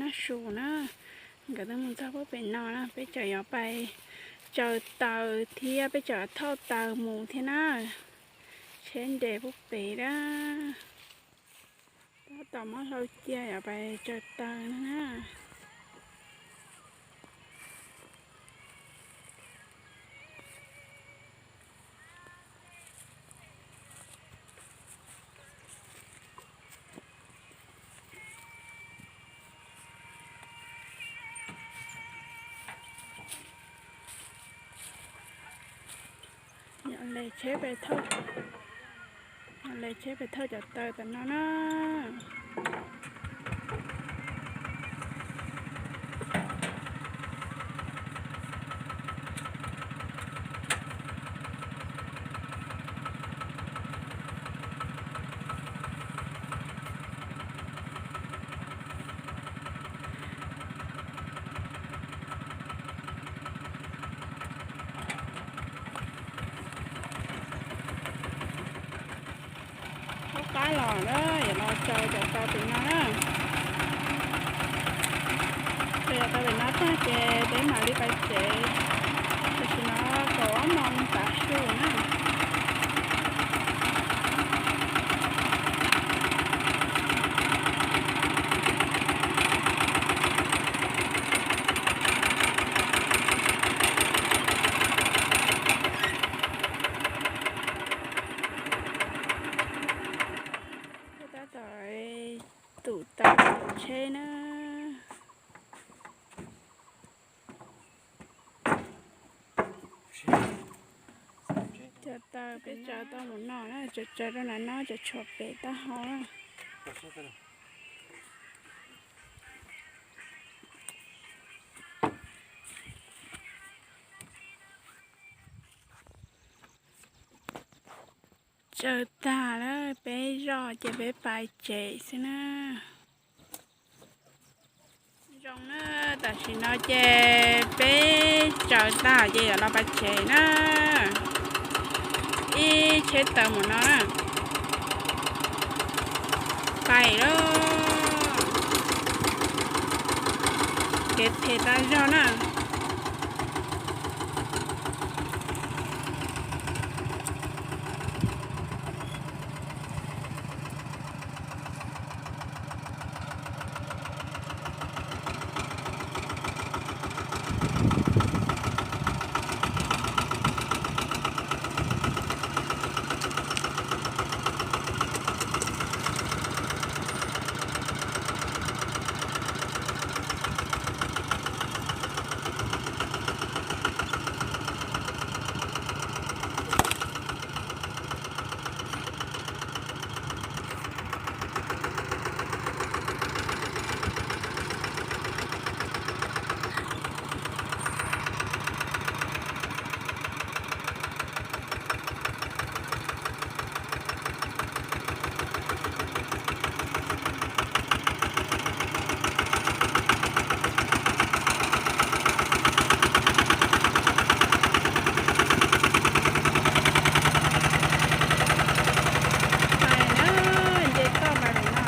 Su na, nkawd twb mus txog puag pem no na, peb tseem yuav pais tsaws taws thiab peb tseem thauj taws mus thiab na. Tsheb nres puag pem na. Tab tom muab hlau cia yuav pais tsaws taws no na. Yog le tsheb pais thauj, yog le tsheb pais thauj cov taws tam no na. Qab los na, yuav los tsaws cov taws pem no na. Tsaws cov taws pem no tag ces peb mam li pais tsev. Tam sim no kaum ob moos tav su na. Tab tom tum taws tsheb na. Cov taws peb tsaws tau mus no na, tsaws tsaws rau nram no, tsaws tshuam pem taub hau na. Tsaws tag lawm, peb zoj ces peb pais tsev xwb na. Zoo na, tam sim no ces peb tsaws tag ces yuav los pais tsev na. Ib tsheb taws mus no na. Pais lauj. Kev phem tas zog na. Nce toj pais no.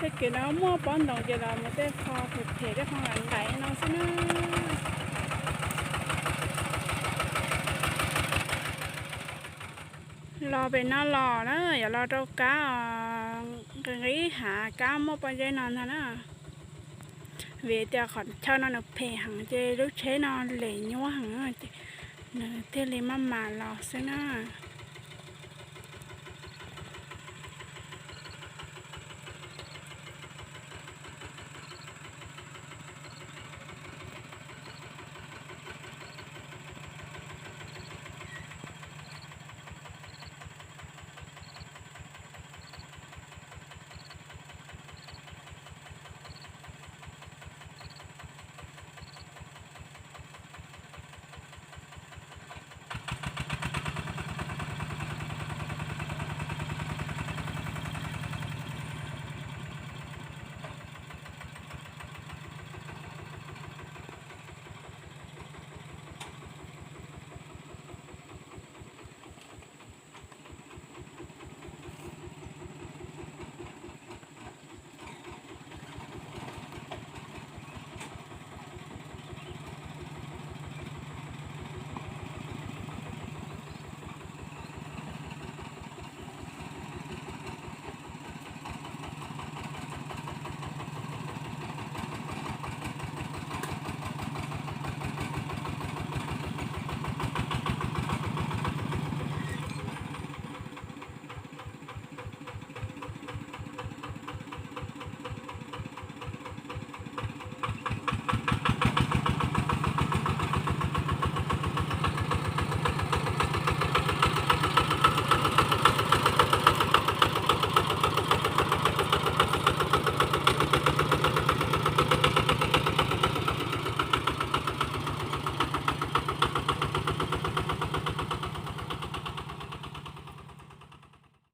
Tej kev no muaj pob ntoos ces los mus tej qho phem phem tej qho nqaim nqaim no xwb na. Los pem no los na, yuav los rau kab os, nqis nqis hav kab muaj pob zeb no ntag na. Vim tias qhov chaw no nws phem heev ces lub tsheb no lem nyuab heev ces nws thiaj li maj mam los xwb na.